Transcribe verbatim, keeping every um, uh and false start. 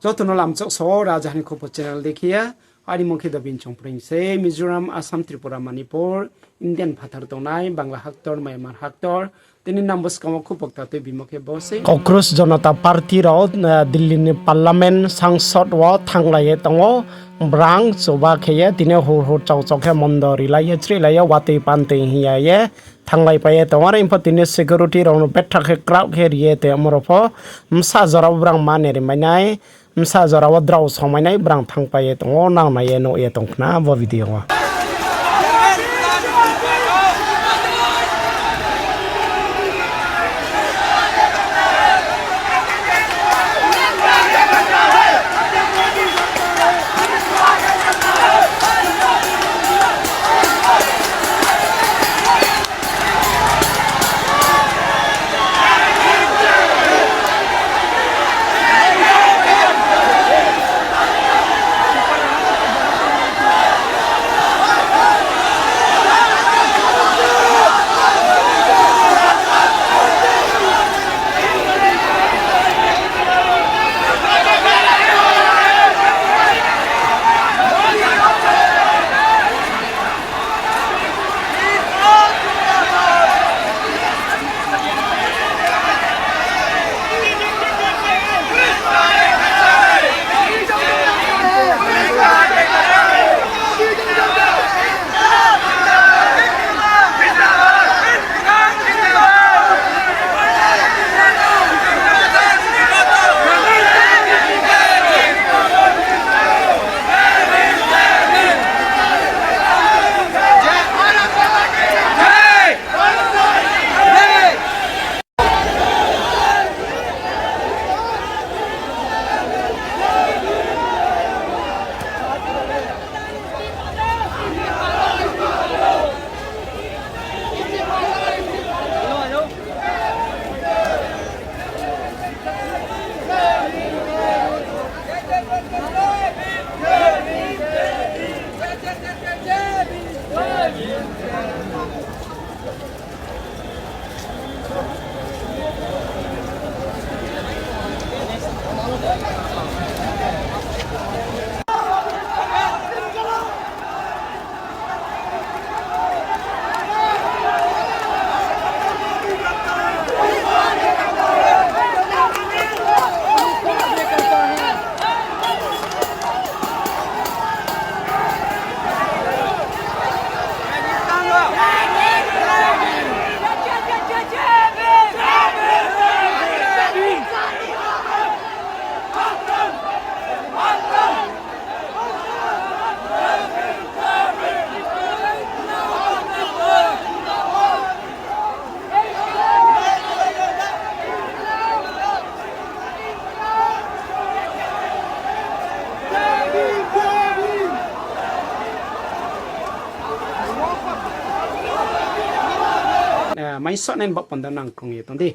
Joto no lamchak so, Raja Hani Khupo channel dekhe ya. Ani mung khe Dobin Chongpreng se, Mizoram, Assam, Tripura, Manipur, Indian phathar tongnai, Bangla haktor, Myanmar haktor, tini nang buskang wo khupo kta tuibimo khe bo se. Congress Janata Party rao, eh, Delhi ni Parliament sangsod wo thanglai ye tong ou, brang chuba khe ye tini hur hur chau chau khe mondo rilai ye, chrilai ye, watoi pantoi hing ya ye, thanglai pai ye tong ou. Are pho tini security rao no betha khe kraoh khe ri ye tongmo rao pho, bsa jora wo brang mane ri mai nai. Bsa jora wo drao songmai nai brang thanngpai ye tong ou, nang nai ye nuh ye tong khna bo video wo. Eh, mai soh nai bo panda nang krung ye tong di.